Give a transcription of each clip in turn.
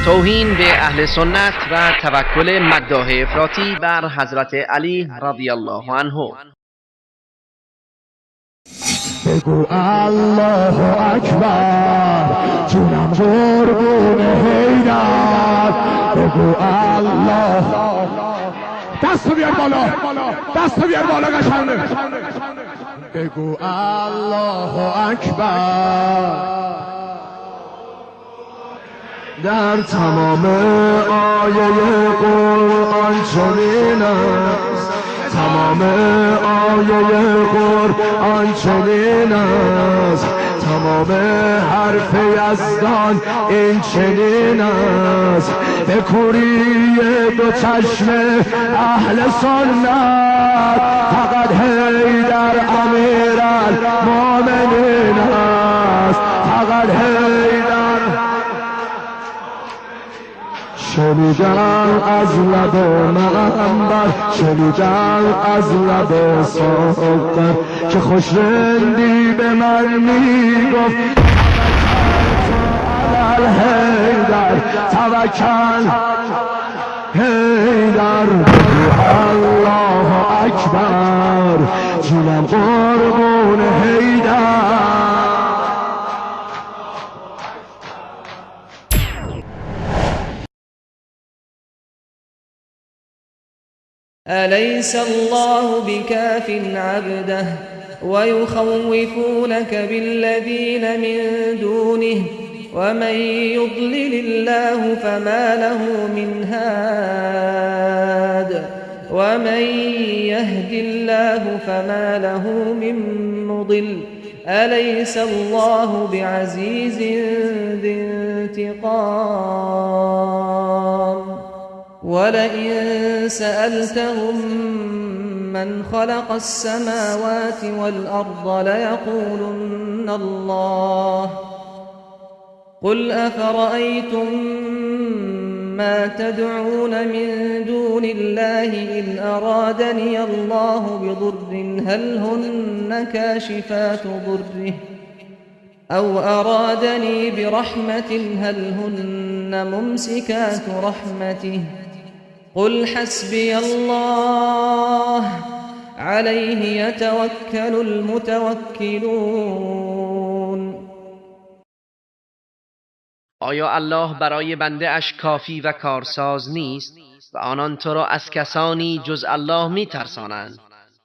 توهین به اهل سنت و توکل مداح افراطی بر حضرت علی رضی الله عنه. بگو الله اکبر، جونم قربون حیدر. بگو الله، دستو بیار بالا، دستو بیار بالا قشنگ. بگو الله اکبر. در تمام آیه قرآن چنین است، تمام آیه قرآن چنین است، تمام حرف یزدان این چنین است. به کوری دو چشم اهل سنت فقط حیدر امیرالمومنین است، فقط حیدر. شنیدم از لب منبر، شنیدم از لب ساغر، که خوش رندی به من میگفت توکل علی الحیدر، توکل حیدر. الله اکبر، جونم قربون حیدر. أليس الله بكاف عبده ويخوفونك بالذين من دونه ومن يضلل الله فما له من هاد ومن يهد الله فما له من مضل أليس الله بعزيز ذي انتقام. ولئن سألتهم من خلق السماوات والأرض ليقولن الله. قل أفرأيتم ما تدعون من دون الله إن أرادني الله بضر هل هن كاشفات ضره أو أرادني برحمة هل هن ممسكات رحمته. قل حسبي الله عليه يتوكل المتوكلون. آیا الله برای بنده اش کافی و کارساز نیست؟ و آنان تو را از کسانی جز الله می ترسانند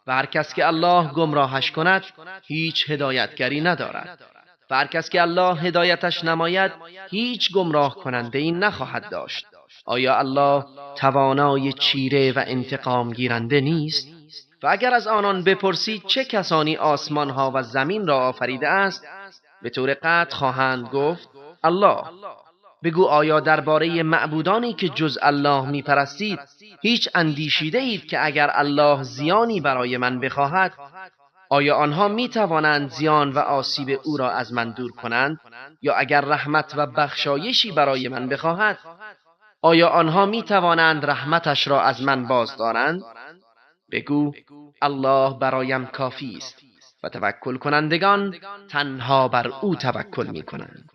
و هر کس که الله گمراهش کند هیچ هدایتگری ندارد و هر کس که الله هدایتش نماید هیچ گمراه کننده ای نخواهد داشت. آیا الله توانای چیره و انتقام گیرنده نیست؟ و اگر از آنان بپرسید چه کسانی آسمان ها و زمین را آفریده است، به طور قطع خواهند گفت الله. بگو آیا درباره معبودانی که جز الله میپرستید هیچ اندیشیده اید که اگر الله زیانی برای من بخواهد آیا آنها می توانند زیان و آسیب او را از من دور کنند؟ یا اگر رحمت و بخشایشی برای من بخواهد آیا آنها می توانند رحمتش را از من باز دارند؟ بگو الله برایم کافی است و توکل کنندگان تنها بر او توکل می کنند.